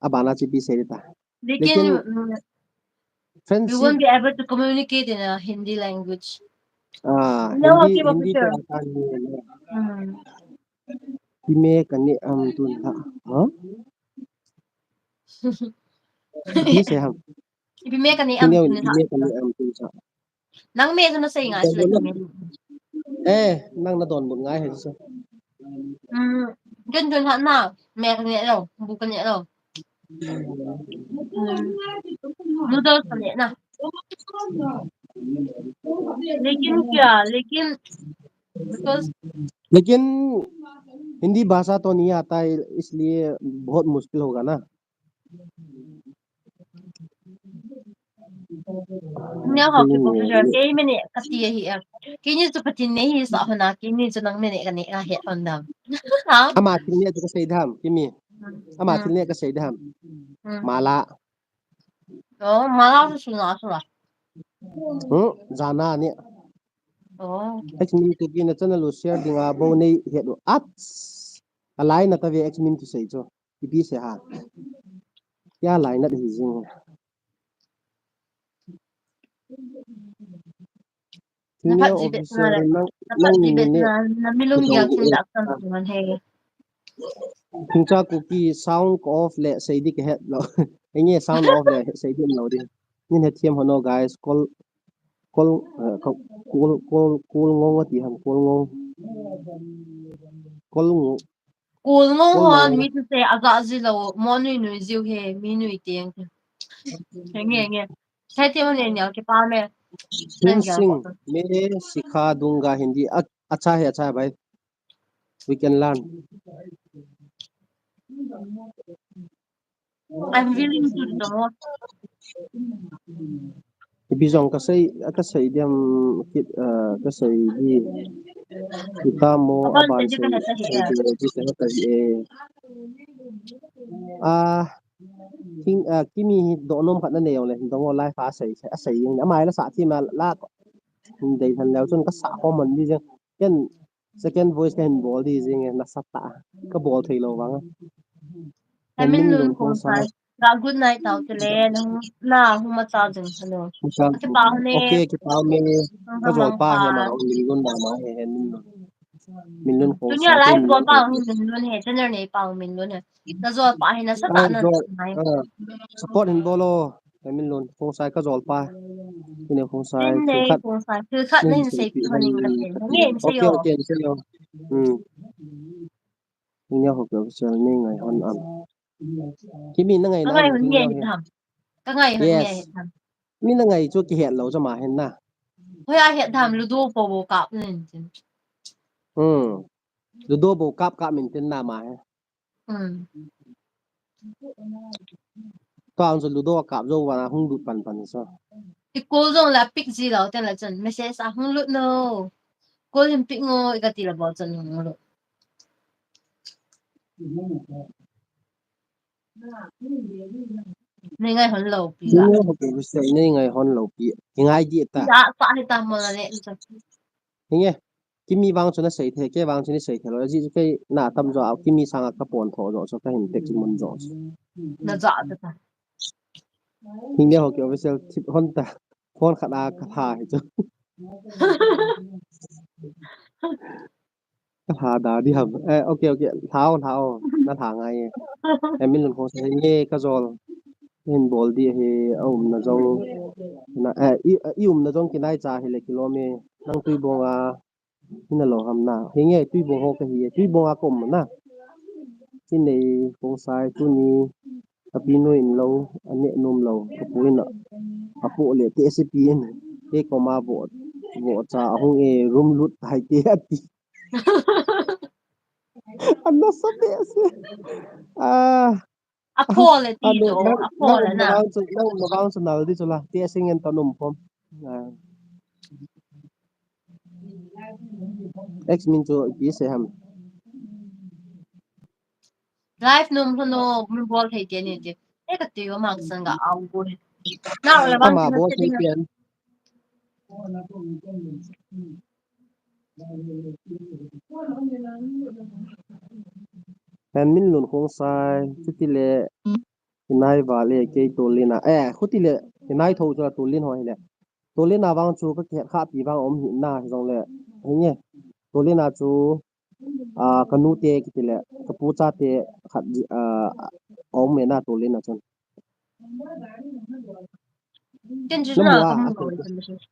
abana chi pi se ta. Lekin, lekin, mm, friendship, we won't be able to communicate in a Hindi language. Ah, no, Hindi, okay, Hindi to ata nahi hai na. Hmm. Ipi me kani am tun ha. Ha? Ipi se ham. Ipi me kani am tun ha. Ipi me kani am tun ha. Nang me chu na sei ngai chu le ka me. Eh, nang na don bun ngai he chu. Hmm, ken tun ha na. Me kani lo, bu kani lo. Hmm. Noodles kani na. लेकिन क्या, लेकिन Because लेकिन हिंदी भाषा तो नहीं आता है, इसलिए बहुत मुश्किल होगा ना। Neo ho ki professor, kei mi ni ka ti ahi a. Kei ni chu Pathen ni hi sa hona, kei ni chu nang mi ni ka ni a he hon dam. Ha? Ama thil ni chu ka sei dam, Kimi. Hmm. Ama thil ni ka sei dam. Hmm. Mala. Oh, mala chu suna suna. Hmm, jana ni. Oh. Ex min Kuki na channel u share dinga bou nei het u. Ats. A lai na ta ve ex min tu sei chu. Ipi se ha. Kya lai na hi jing. Na phat ji bet na le. Na phat ji bet na, na mi lung ya kin da kan man he. Thingcha Kuki sound off le sei di ka het lo. Enge sound off le sei di lo di. Nin he thiam hono guys. Kol, kol, eh, ko-, kol, kol, kol ngong ati ham, kol ngong. Kol ngong. Kol ngong hon mi tu se aga ji lo, mo nui nui jiu he, mi nui tieng. He nge nge. He thiam hon ne nial ki pa me. Hum Singh, main sikha dunga Hindi. Ach-, acha hai, acha hai, bhai. We can learn. I'm willing to know. Ipi jong kasei, kasei diam, kit, ah, kasei di. Kita mo, aban sei, sei di, sei di, sei di, eh. Ah, King, ah, Kimi hi donom khat nanei jongle, hin dong o live a sei, sei, asei jing. Ama hi la sa thim a la, hin dei than leu chun ka sa khom man di jing. Ken second voice ka hin bol di jing e, nasa tah. Ka bol thei lou vang a. Hemin Lun Khongsai. Ga good night tao te le, nang na huma chao jing hello. Kipa ne. Okay, kipa me. Ka jol pa he ma, Min Lun ma ma he, Hemin Lun. Min Lun Khongsai. Tunia live bol pa Min Lun he, channel nei pa Min Lun he. Na jol pa hi nasa tah na. Support hin bol o. Hemin Lun Khongsai ka jol pa. Kine Khongsai. Kine Khongsai. Thil khat na hin sei pi hon ing ka pen. Nge in sei o. Okay, okay, sei o. Hmm. Nia ho ke official ni ngai hon am. Kimi na ngai na. Ka ngai hon nge hi tham. Ka ngai hon nge hi tham. Mi na ngai chu kihet lou chu ma hin na. Hoi a het tham Ludo po bo kap nin chin. Hmm. Ludo bo kap kap min tin na ma he. Hmm. Tang chu Ludo kap jo wa hung lut pan pan so. Ti call jong la pick ji lou ten la chun message a hung lut no. Call hin pick ngo i ka ti la bol chun hung lut. Nei ngai hon lou pi la. Nei ngai hon lou pi. Ngai di ta. Ya pa hi ta mo la ne. Hinge. Kimi vang chu na sei thei, kei vang chu ni sei thei lou. Ajeh chu kei na tam jo a, Kimi sanga ka pon tho jo, so ka hin tek chu mun jo. Na ja ta ta. Hinge ho ke official tip hon ta. Phone khat a ka tha hi chu. Ka tha da di ham. Eh, okay, okay. Tha o, tha o. Na tha ngai e. Eh, Min Lun Khongsai nge ka jol. Hin bol di hi a umna jong. Na, eh, i, i umna jong kinai cha hi le kilom e. Nang Tuibong a. Hina lou ham na. Hinge Tuibong ho ka hi e. Tuibong a ka um na. Kine Khongsai tuni. Ka pi nu in lou, a neh nom lou. Ka pu in a, a pu le te si pi in. Te koma vo, vo cha a hung e room lut hai te ati. Ana sa te si. Ah. A pho le ti lo, a pho le na. Nang, nang, nang, nang, nal di chu la. Te si ngen ta nom pom. Ah. Ex min chu ipi sei ham. Live nom hlo no, min bol thei te ni ti. E ka ti yo mang sang ga au go. Na le bang ama bol thei te. Hen Min Lun Khongsai, chuti le, kinai va le kei Tolin a. Eh, chuti le, kinai tho chu Tolin ho hi le. Tolin a vang chu ka kihet kha pi vang um hi na hi jong le. Hinge. Tolin a chu a, ka nu te kiti le, ka pu cha te khat, a, a um e na Tolin a chun. Ken chu na mu a, ka mu a, lo message.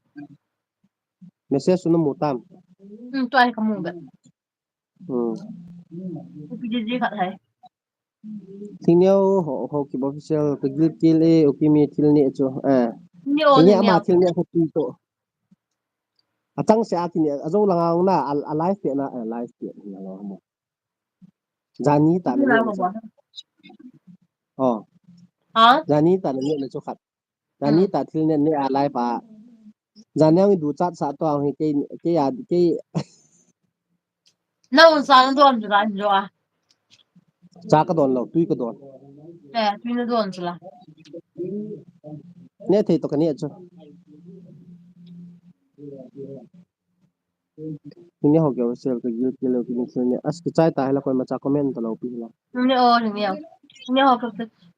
Message chu na mu tam. Hmm, tua hi ka mu be. Hmm. Pi ji ji khat hai. Thingniau ho, ho ki official ka gil kil e, o Kimi thil ni chu. Eh. Ni o, ni ama thil ni ko ti to. A chang se a kini, a jo langa na, a, a live pe na, a live pe na lo mo. Jani ta na ni. Oh. Ha? Jani ta na ni na chu khat. Jani ta thil ni ni a live a. Jani ang du chat sa to ang hi ke, ke ya, ke. Na un sa na don ju dan jo a. Cha ka don lo, tui ka don. Eh, tui na don chu la. Ne thei to ka ne chu. Ni ho ke sel ka gil ke lo ki ni sel ni. As ki chai ta hela koi ma cha comment to lo pi la. Ni o ni o. Ni ho ka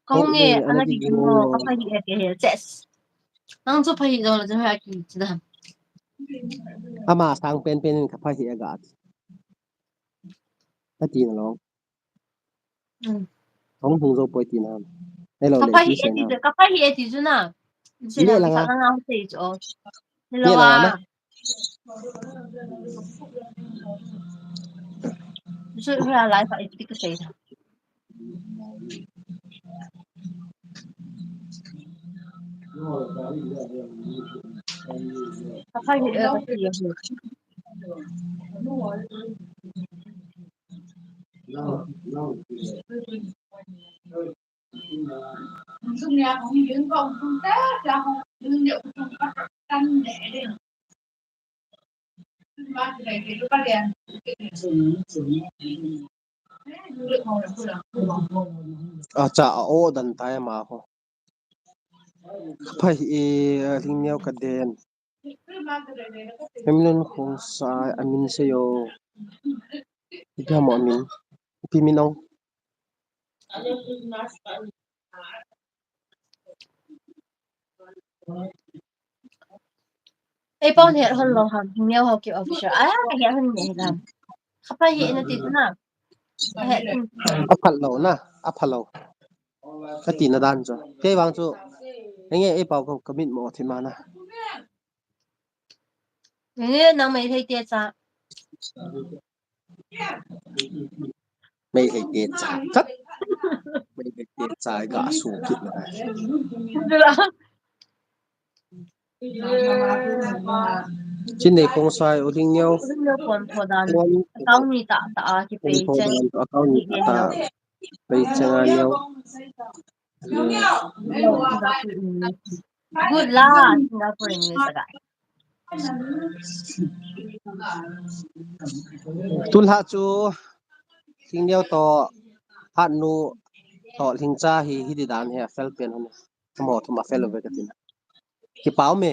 ka hung e ana ki mo ka pa hi e ke he ses. Nang chu pha hi jong la chu ha ki chu da. Ama sang pen pen in ka pha hi e ga. Ati na lo. Hung hung jo poi ti na. Hello. Ka pha hi e ti chu, ka pha hi e ti chu na. Ni le la nga. Hello a. Chu ha lai fa i ti ka sei. Aphai hi, eh, ka ti ahi. Acha, a o dan tai ama ho. Pai, eh, Lhingneo ka den. Hemlun Khongsai, amin seiyo. Ipi ham amin. Ipi min ong. Ei pau het hon lou ham, Lhingneo Haokip Official. Ah, ka het hon nge hi lam. Khapai hi na ti na. Ka het tin. Aphalou na, aphalou. Ka ti na dan chu. Kei vang chu. Enge ei pau ka, ka mit mo thi ma na. Enge nang Meitei te cha. Meitei te cha. Chat. Meitei te cha ga su kit na. Chin Nei Khongsai, U Lhingneo. U Lhingneo pon pho dan. Pon. Account ni ta ta a ki pon pei pho cheng. Dan, account ni ta ta. Pei cheng a neo. Good la, Singapore English aga. Tulha chu Lhingneo to Hatnu to Lhingcha hi, hi di dan hi a fel pen hon. Amo thum a fel ve ka tin. Kipa um e.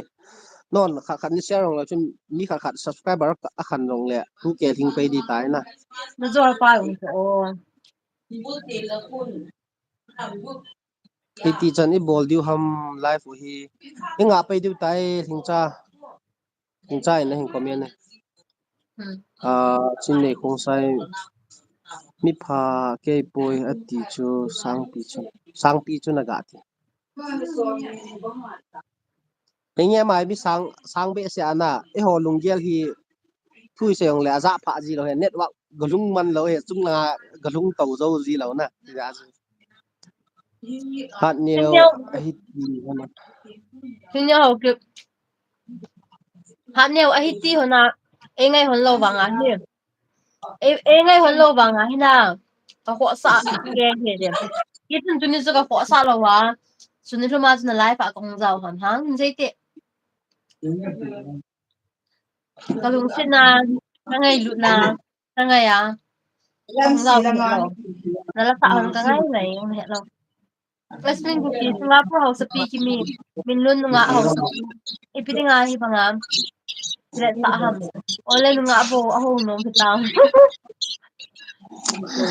Non khat khat ni share jong le chun mi khat khat subscriber a khan jong le two K lhing pei di tai na. Na jo pa um ko. Hiti chan i bol diu ham live u hi. I nga pei diu tai Lhingcha. Lhingcha in a hin comment e. Hmm. Ah, Chin Nei Khongsai mi pha kei poi ati chu Sangpi chu. Sangpi chu na ga ti. Enge mai mi sang, sang be se ana, eiho lunggel hi thui se jong le aja pha ji lou he, network galung man lou he, chung la galung to jo ji lou na. Ja ji. Hatneo, Hatneo. Ahi ti hon. Hatneo Haokip. Hatneo ahi ti hon a, ei ngai hon lou vang a hi. Ei, ei ngai hon lou vang a hi na. Ka khohsah ke he de. Hi tun tuni chu ka khohsah lou a. Chuni lhuma chu na live a ka hung jao ham hang. Jei te. Ka lungset na, ka ngailut na, ka ngai a. Ka hung jao ka het lou. Na la sah hon ka ngai ngai, ka het lou. Asmin Kuki, Singapore hausapi kimi, Minlun nunga hausapi. Ipi dinga hi banga. Let sa ham. Ole nunga abo, aho nom kita.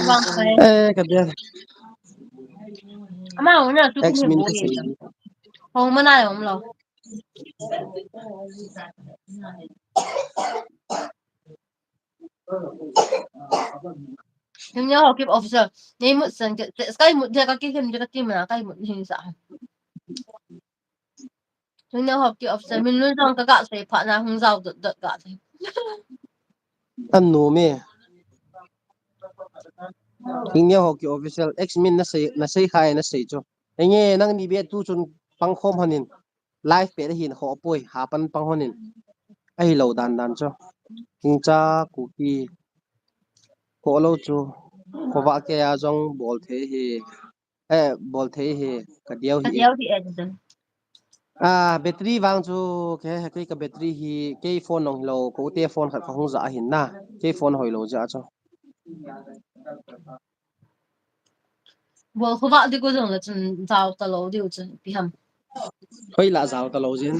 Bang kai. Eh, ka dia. Ama, una tu kini bo. Hong mana yong lo. Hing neo ho kip officer. Nei mut san ke, ke, sky mut dia ka ki him dia ka ki mana, kai mut hing sa. Hing neo ho kip officer, Minlun jong ka ga sei pha na hung jao dot dot ga sei. An nu me. Hing neo ho kip official, ex min na sei, na sei khai, na sei chu. Enge, nangni be tu chun pang khom hanin. Live pe hin kho poi, ha pan pang honin. Ahi lo dan dan chu. Hing cha ku ki. Kho lo chu. Kho va ke a jong bol the hi. Eh, bol thei hi, ka diau hi. Ka diau hi e, tu. Ah, battery vang chu, ke, ke ka battery hi, ke phone nong lo, ko te phone khat ka hung ja ahin na. Ke phone hoi lo ja chu. Bol kho va di ko jong la chun jao ta lo diu chun, pi ham. Hoi la jao ta lo jin.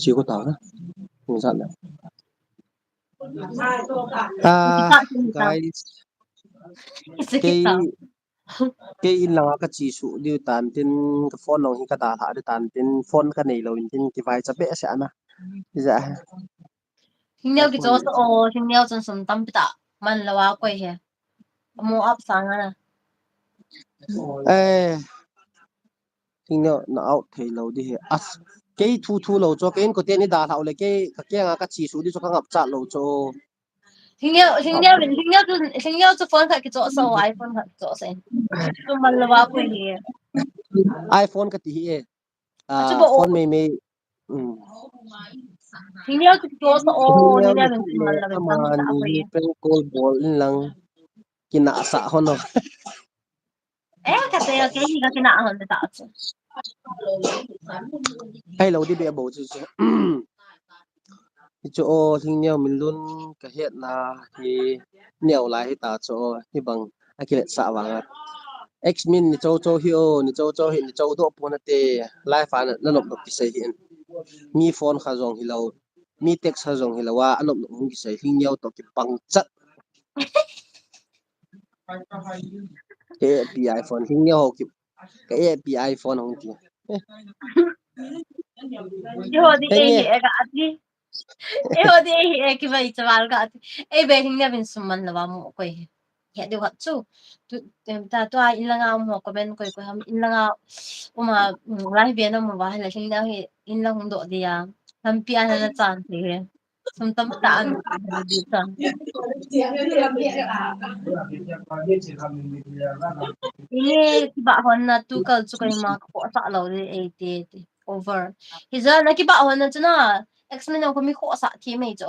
Chi ko ta na. Hung ja na. Ah, guys. Kei, kei in langa ka chi su diu tan tin ka phone long hi ka dalha diu tan tin phone ka nei lo in tin kivai cha be se ana. Ja. Hing neo ki cho so o, hing neo chun sum tam pita. Man lo a koi he. Mo up sang ana. Eh. Hing neo na out thei lo di he. As, kei thu thu lo cho, kei in ko te ni dalha le kei ka kenga ka chi su di cho ka ngap cha lo cho. Hingneo, hingneo, hingneo chu, hingneo chu phone khat kichoh sa o, iPhone khat kichoh sa e. Chu man lou a pui hi. iPhone kati hi e. Ah, chu bo o. Phone mei mei. Hmm. Hingneo chu kichoh sa o, hingneo, hingneo chu man lou a pui hi. Prank call bol in lang. Kinah sa hon o. Eh, ka te, okay, hi ka kinah hon ta chu. Hello, di be bo chu chu. Chu o, hingneo Minlun ka hetna hi neo lai hi ta chu o, hi bang a kilet sa vang a. Ex Min ni cho cho hi o, ni cho cho hi, ni cho do pu na te, live a na nop nop kisei hi. Mi phone kha jong hi lou, mi text kha jong hi lou a, a nop nop hung kisei, hingneo to kipang chat. Ka A P iPhone, hingneo ho ki, ka A P iPhone hung ti. Eiho di, ei hi e ka ati. Eiho di, ei hi e ki vai chaval ka ati. Ei be hingneo vin sum man lou a mu koi hi. He di wat chu. Tu, tem ta tu a in langa um ho comment koi koi ham in langa um a, mm, lai be na mu va la hingneo hi in lang hung do di a. Lampi a na na chan ti he. Sum tam ta an di ta. Ini kibah hon na tu kal chu kai ma ko sa lo de ei te te. Over. Hi ja na kibah hon na chu na. Ex Min ko mi ko sa ti mei chu.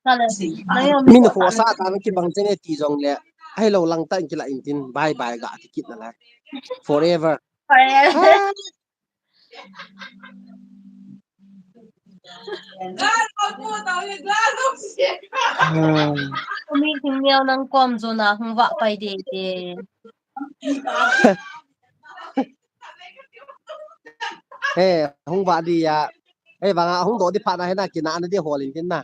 Sa le. Na yo mi Min ko ko sa sa ta na kibang chene ti jong le. Ai lo lang ta in kila in tin. Bye bye ga ti kit na la. Forever. Forever. Ah. Umi hingneo nang kom jona hung vah pai de te. He, hung vah di ya. He, vang a hung do di pha na he na kinah na di hol in tin na.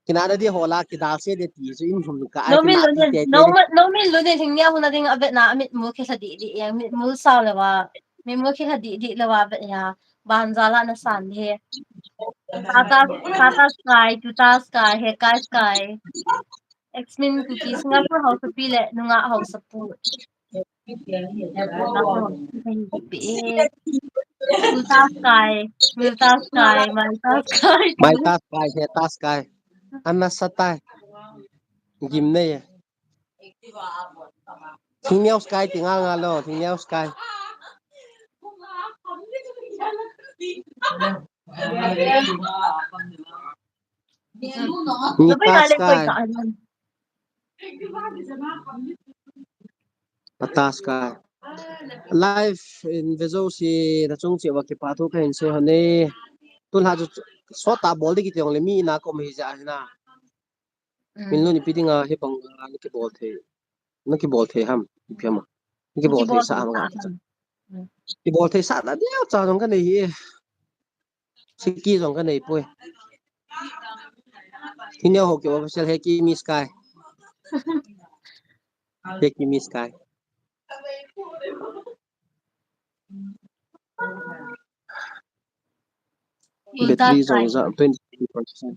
Kinah na di hola, kidal se de ti, chu in hum ka ai. Nomin Lun in, Nomin Lun in hingneo hung na ding a vet na, a mit mul khe sa di di, a mit mul sao le wa, mit mul khe sa di di le wa vet ya, ban za la na san de. Tata, Tata Sky, Tuta Sky, Hekai Sky. Ex Min Kuki, Singapore House pi le, nunga House pu. Multas kai, multas kai, multas kai. Multas kai, multas kai. Ana satai. Gim nei. Thingneo sky ti nga nga lo, thingneo sky. Multas kai. Multas kai. Live in vezo si na chung chi wa kipa thu kahin sei hon e. Tun ha chu sot a bol di kiti ong le mi na ko mi ja hina. Min lo ni pi dinga hi bang na kibol thei. Na kibol thei ham, ipi ham. Na kibol thei sa ham. Kibol thei sa na dia cha jong ka nei hi. Siki jong ka nei poi. Thingneo Haokip official, Haokip mi sky. Haokip mi sky. Battery jong ja twenty percent.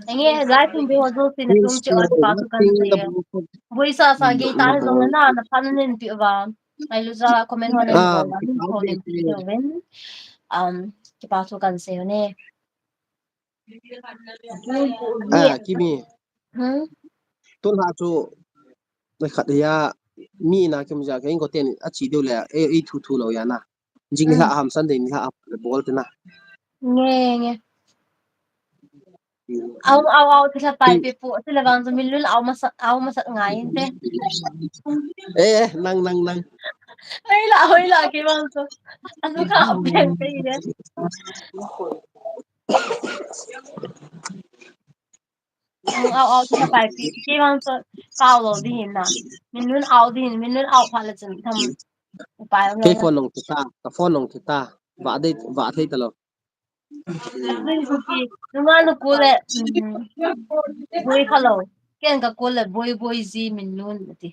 Enge, live in veho jouse na chung chi wa kipa thu kan sei. Boi sa sa guitar jong na, na phan nen pi wa. Ai lu ja comment ho na ko na ko nen pi ven. Um, kipa thu kan sei ne. Ah, Kimi. Hmm? Tun ha chu na khat ya mi na kim ja ka in ko ten a chi deu le e, e thu thu lo ya na. Jing ni la ham, Sunday ni la ham, le bol te na. Nge, nge. Au, au, au, thila pai pe pu, thila bang chu min lun au masa, au masa ngai te. Eh, eh, nang, nang, nang. Hoi la, hoi la, ki bang chu. Anu ka au pen pe de. Au, au, au, thila pai pi. Kei vang chu kau lo di hin na. Min lun au di hin, min lun au pha le chun tham. Upai lo. Kei phone nong kita, ka phone nong kita. Va dei, va thei ta lo. Nunga nu ko le, mm, boi kha lo. Ken ka ko le boi boi ji min lun ti.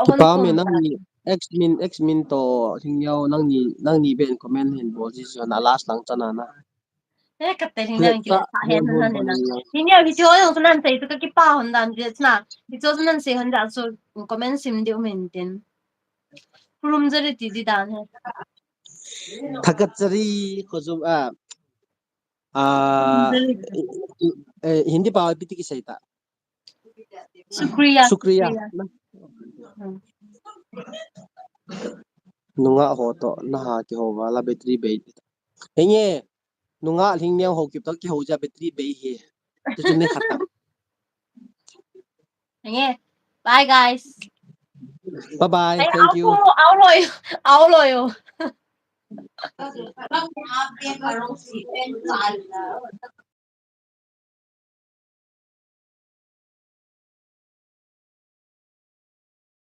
Kipa me nang ni, ex min, ex min to, Thingneo, nang ni, nang ni ben comment hin bol ji, na last lang chana na. Eh, ka te Thingneo ki sa hen han na. Thingneo, hi cho jong sunan sei, ka kipa hon dan je na. Hi cho sunan sei hon da, so comment sim di um in tin. Khulum jare ti di dan hai. Thakat jare, khojum a. Ah, eh, Hindi pao ipi ti kisei ta. Shukriya. Shukriya. Hmm. Nungah ho toh naha kihou va la battery bei. Henge, nungah lhing neo ho kip toh kihou jeh a battery bei hi. Tutu ne khata. Henge. Bye guys. Bye bye. Hey, Thank you. Aulo, aulo, aulo.